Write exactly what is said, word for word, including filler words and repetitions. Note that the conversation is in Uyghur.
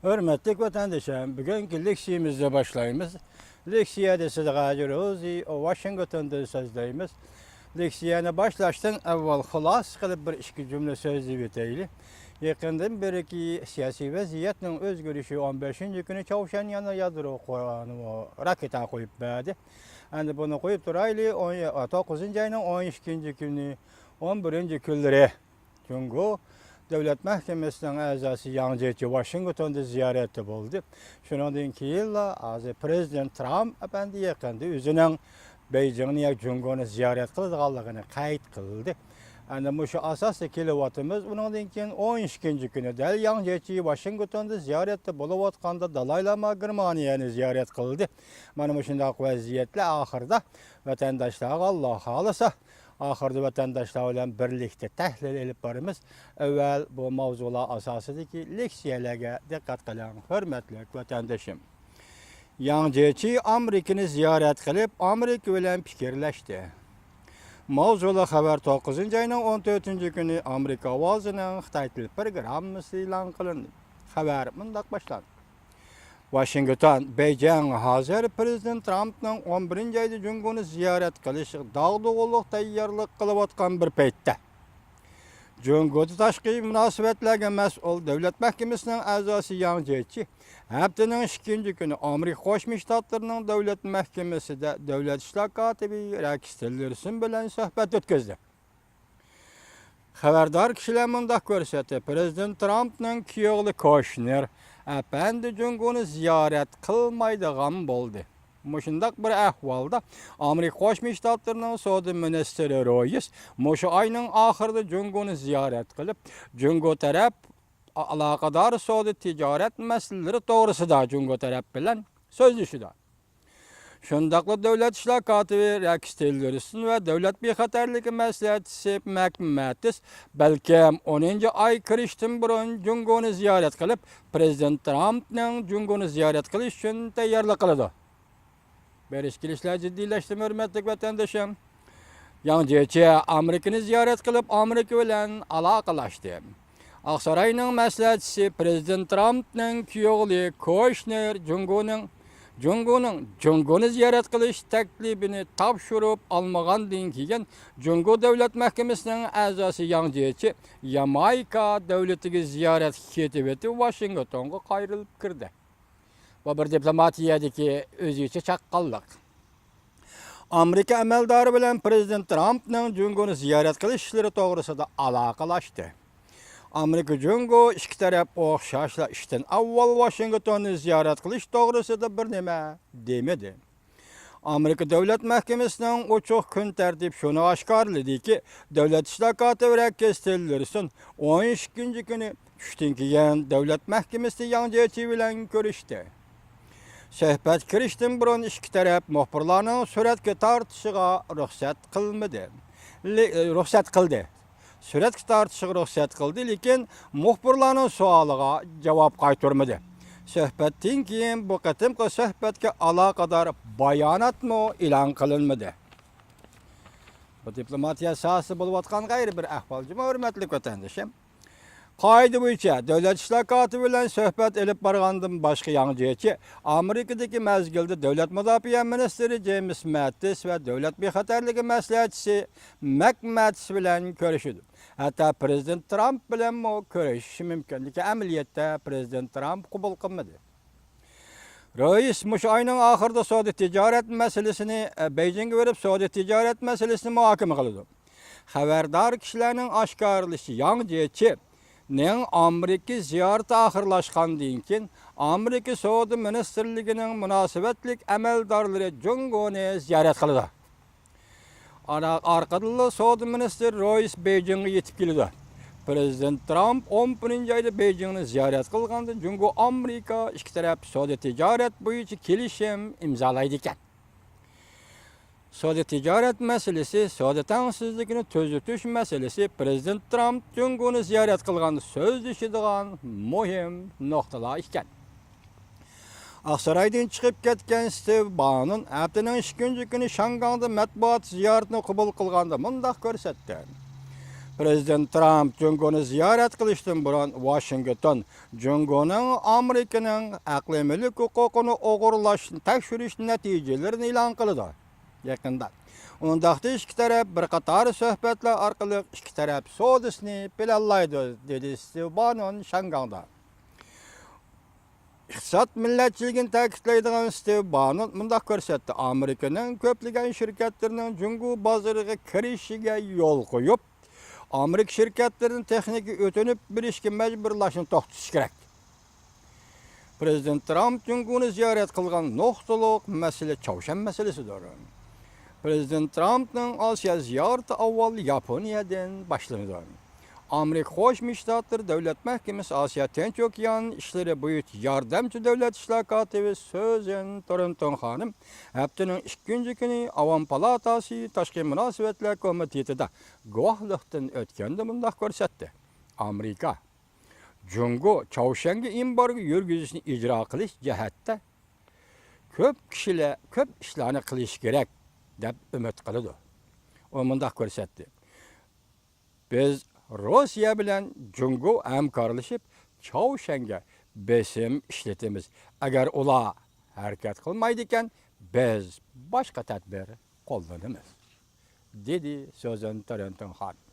ھۆرمەتلىك ۋەتەندىشىم، بۈگۈنكى لېكسىيىمىزنى باشلايمىز. لېكسىيەدە سىزگە ھازىر روزى ۋاشىنگتوندىن سۆزلەيمىز. لېكسىيەنى باشلاشتىن ئەۋۋەل خۇلاسە قىلىپ بىر ئىككى جۈملە سۆزلىۋېتەيلى. يېقىندىن بېرىكى سىياسىي ۋەزىيەتنىڭ ئۆزگىرىشى. ئون بەشىنچى كۈنى چاۋشيەن يەنە يادرو قورالى راكېتا قويۇپ بەردى. ئەمدى بۇنى قويۇپ تۇرايلى. ئون، توققۇزىنچى ئاينىڭ ئون ئىككىنچى كۈنى، ئون بىرىنچى كۈنلىرى جۇڭگو دۆلەت مەھكىمىسىنىڭ ئەزاسى ياڭ جيېچى ۋاشىنگتوندا زىيارەتتە بولدى. شۇنىڭدىن كېيىنلا ھازىر پىرېزىدېنت ترامپ ئەپەندى يېقىندا ئۆزىنىڭ بېيجىڭنى يا جۇڭگونى زىيارەت قىلىدىغانلىقىنى قەيت قىلدى. ئەنە مۇشۇ ئاساستا كېلىۋاتىمىز. ئۇنىڭدىن كېيىن ئون ئىككىنچى كۈنى دەل ياڭ جيېچى ۋاشىنگتوندا زىيارەتتە بولۇۋاتقاندا دالاي لاما گېرمانىيەنى زىيارەت قىلدى. مانا مۇشۇنداق ۋەزىيەتلەر ئاخىرىدا ۋەتەنداشلارغا، ئاللا خالىسا، ئاخىرىدا ۋەتەنداشلار بىلەن بىرلىكتە تەھلىل ئېلىپ بارىمىز. ئەۋۋەل بۇ ماۋزۇلار ئاساسىدىكى لېكسىيەلەرگە دىققەت قىلىڭ، ھۆرمەتلىك ۋەتەندىشىم. ياڭ جيېچى ئامېرىكىنى زىيارەت قىلىپ، ئامېرىكا بىلەن پىكىرلەشتى. ماۋزۇلۇق خەۋەر توققۇزىنچى ئاينىڭ ئون تۆتىنچى كۈنى ئامېرىكا ئاۋازىنىڭ خىتاي تىل پروگراممىسى ئېلان قىلىندى. خەۋەر مۇنداق باشلاندى. ۋاشىنگتون، بېيجىڭ ھازىر پىرېزىدېنت ترامپنىڭ ئون بىرىنچى ئايدا جۇڭگونى زىيارەت قىلىشىغا داغدۇغىلىق تەييارلىق قىلىۋاتقان بىر پەيتتە، جۇڭگودا تاشقى مۇناسىۋەتلەرگە مەسئۇل دۆلەت مەھكىمىسىنىڭ ئەزاسى ياڭ جيېچى ھەپتىنىڭ ئىككىنچى كۈنى ئامېرىكا قوشما شتاتلىرىنىڭ دۆلەت مەھكىمىسىدە دۆلەت ئىشلار كاتىپى رېكس تىللېرسون بىلەن سۆھبەت ئۆتكۈزدى. خەۋەردار كىشىلەر مۇنداق كۆرسەتتى، پىرېزىدېنت ترامپنىڭ كۈيئوغلى كوشنېر ئەپەندى جۇڭگونى زىيارەت قىلمايدىغان بولدى. مۇشۇنداق بىر ئەھۋالدا ئامېرىكا قوشما شتاتلىرىنىڭ سودا مىنىستىرى رويس مۇشۇ ئاينىڭ ئاخىرىدا جۇڭگونى زىيارەت قىلىپ، جۇڭگو تەرەپ ئالاقىدار سودا تىجارەت مەسىلىلىرى توغرىسىدا جۇڭگو تەرەپ بىلەن سۆزلىشىدۇ. شۇنداقلا دۆلەت ئىشلار كاتىپى رېكس تىللېرسون ۋە دۆلەت بىخەتەرلىكى مەسلىھەتچىسى مەك ماتىس بەلكىم ئونىنچى ئاي كىرىشتىن بۇرۇن جۇڭگونى زىيارەت قىلىپ، پىرېزىدېنت ترامپنىڭ جۇڭگونى زىيارەت قىلىش ئۈچۈن تەييارلىق قىلىدۇ. بېرىش كېلىشلەر جىددىيلەشتىمۇ، ھۆرمەتلىك ۋەتەندىشىم؟ ياڭ جيېچى ئامېرىكىنى زىيارەت قىلىپ، ئامېرىكا بىلەن ئالاقىلاشتى. ئاقساراينىڭ مەسلىھەتچىسى پىرېزىدېنت ترامپنىڭ كۈيئوغلى كوشنېر جۇڭگونىڭ، جۇڭگونىڭ جۇڭگونى زىيارەت قىلىش تەكلىپىنى تاپشۇرۇپ ئالمىغاندىن كېيىن، جۇڭگو دۆلەت مەھكىمىسىنىڭ ئەزاسى ياڭ جيېچى يامايكا دۆلىتىگە زىيارەتكە كېتىۋېتىپ، ۋاشىنگتونغا قايرىلىپ كىردى. بۇ بىر دىپلوماتىيەدىكى ئۆزگىچە چاققانلىق. ئامېرىكا ئەمەلدارى بىلەن پىرېزىدېنت ترامپنىڭ جۇڭگونى زىيارەت قىلىش ئىشلىرى توغرىسىدا ئالاقىلاشتى. ئامېرىكا جۇڭگو ئىككى تەرەپ ئوخشاشلا ئىشتىن ئاۋۋال ۋاشىنگتوننى زىيارەت قىلىش توغرىسىدا بىر نېمە دېمىدى. ئامېرىكا دۆلەت مەھكىمىسىنىڭ ئوچۇق كۈن تەرتىپى شۇنى ئاشكارىلىدىكى، دۆلەت ئىشلار كاتىپى رېكس تىللېرسون ئون ئىككىنچى كۈنى چۈشتىن كېيىن دۆلەت مەھكىمىسىدە ياڭ جيېچى بىلەن كۆرۈشتى. سۆھبەت كىرىشتىن بۇرۇن ئىككى تەرەپ مۇخبىرلارنىڭ سۈرەتكە تارتىشىغا رۇخسەت قىلمىدى. لې-، رۇخسەت قىلدى. سۈرەتكە تارتىشىغا رۇخسەت قىلدى، لېكىن مۇخبىرلارنىڭ سوئالىغا جاۋاب قايتۇرمىدى. سۆھبەتتىن كېيىن بۇ قېتىمقى سۆھبەتكە ئالاقىدار باياناتمۇ ئېلان قىلىنمىدى. بۇ دىپلوماتىيە ساھەسىدە بولۇۋاتقان غەيرىي بىر ئەھۋال جۇمۇ، ھۆرمەتلىك ۋەتەندىشىم. قائىدە بويىچە دۆلەت ئىشلار كاتىپى بىلەن سۆھبەت ئېلىپ بارغاندىن باشقا ياڭ جيېچى ئامېرىكىدىكى مەزگىلدە دۆلەت مۇداپىئە مىنىستىرى جېيمىس ماتىس ۋە دۆلەت بىخەتەرلىكى مەسلىھەتچىسى مەك ماتىس بىلەن كۆرۈشىدۇ. ھەتتا پىرېزىدېنت ترامپ بىلەنمۇ كۆرۈشۈشى مۇمكىن، لېكىن ئەمەلىيەتتە پىرېزىدېنت ترامپ قوبۇل قىلمىدى. رەئىس مۇشۇ ئاينىڭ ئاخىرىدا سودا تىجارەت مەسىلىسىنى، بېيجىڭغا بېرىپ سودا تىجارەت مەسىلىسىنى مۇھاكىمە قىلىدۇ. خەۋەردار كىشىلەرنىڭ ئاشكارىلىشىچە، ياڭ جيېچىنىڭ ئامېرىكا زىيارىتى ئاخىرلاشقاندىن كېيىن، ئامېرىكا سودا مىنىستىرلىكىنىڭ مۇناسىۋەتلىك ئەمەلدارلىرى جۇڭگونى زىيارەت قىلىدۇ. ئارا-، ئارقىدىنلا سودا مىنىستىرى رەئىس بېيجىڭغا يېتىپ كېلىدۇ. پىرېزىدېنت ترامپ ئون بىرىنچى ئايدا بېيجىڭنى زىيارەت قىلغاندا، جۇڭگو ئامېرىكا ئىككى تەرەپ سودا تىجارەت بويىچە كېلىشىم ئىمزالايدىكەن. سودا تىجارەت مەسىلىسى، سودا تەڭسىزلىكىنى تۈزىتىش مەسىلىسى پىرېزىدېنت ترامپ جۇڭگونى زىيارەت قىلغاندا سۆزلىشىدىغان مۇھىم نۇقتىلار ئىكەن. ئاقسارايدىن چىقىپ كەتكەن ستىۋ بانون ھەپتىنىڭ ئىككىنچى كۈنى شياڭگاڭدا مەتبۇئات زىيارىتىنى قوبۇل قىلغاندا مۇنداق كۆرسەتتى. پرېزىدېنت ترامپ جۇڭگونى زىيارەت قىلىشتىن بۇرۇن ۋاشىنگتون جۇڭگونىڭ ئامېرىكىنىڭ ئەقلىي مۈلۈك ھوقۇقىنى ئوغرىلاش تەكشۈرۈش نەتىجىلىرىنى ئېلان قىلىدۇ. يېقىندا ئۇنداقتا ئىككى تەرەپ بىر قاتار سۆھبەتلەر ئارقىلىق ئىككى تەرەپ سودىسىنى پىلانلايدۇ، دېدى ستېۋ بانون شياڭگاڭدا. ئىقتىساد مىللەتچىلىكىنى تەكىتلەيدىغان ستېۋ بانون مۇنداق كۆرسەتتى: ئامېرىكىنىڭ كۆپلىگەن شىركەتلىرىنىڭ جۇڭگو بازىرىغا كىرىشىگە يول قويۇپ، ئامېرىكا شىركەتلىرىنى تېخنىكا ئۆتۈنۈپ بېرىشكە مەجبۇرلاشنى توختىتىش كېرەك. پرېزىدېنت ترامپ جۇڭگونى زىيارەت قىلغان نۇقتىلىق مەسىلە چاۋشيەن مەسىلىسىدۇر. پرېزىدېنت ترامپنىڭ ئاسىيا زىيارىتى ئاۋۋال ياپونىيەدىن باشلىنىدۇ. ئامېرىكا قوشما شتاتلىرى دۆلەت مەھكىمىسى ئاسىيا تىنچ ئوكيان ئىشلىرى بويىچە ياردەمچى دۆلەت ئىشلار كاتىپى سۈزەن تورنتون خانىم ھەپتىنىڭ ئىككىنچى كۈنى ئاۋام پالاتاسى تاشقى مۇناسىۋەتلەر كومىتېتىدا گۇۋاھلىقتىن ئۆتكەندە مۇنداق كۆرسەتتى: ئامېرىكا جۇڭگو چاۋشيەنگە ئېمبارگو يۈرگۈزۈشنى ئىجرا قىلىش جەھەتتە كۆپ كىشىلەر، كۆپ ئىشلارنى قىلىشى كېرەك، دەپ ئۈمىد قىلىدۇ. ئۇ مۇنداق كۆرسەتتى: بىز روسىيە بىلەن جۇڭگو ھەمكارلىشىپ، چاۋشيەنگە بېسىم ئىشلىتىمىز. ئەگەر ئۇلار ھەرىكەت قىلمايدىكەن، بىز باشقا تەدبىر قوللىنىمىز، دېدى سۈزەن تورنتون خانىم.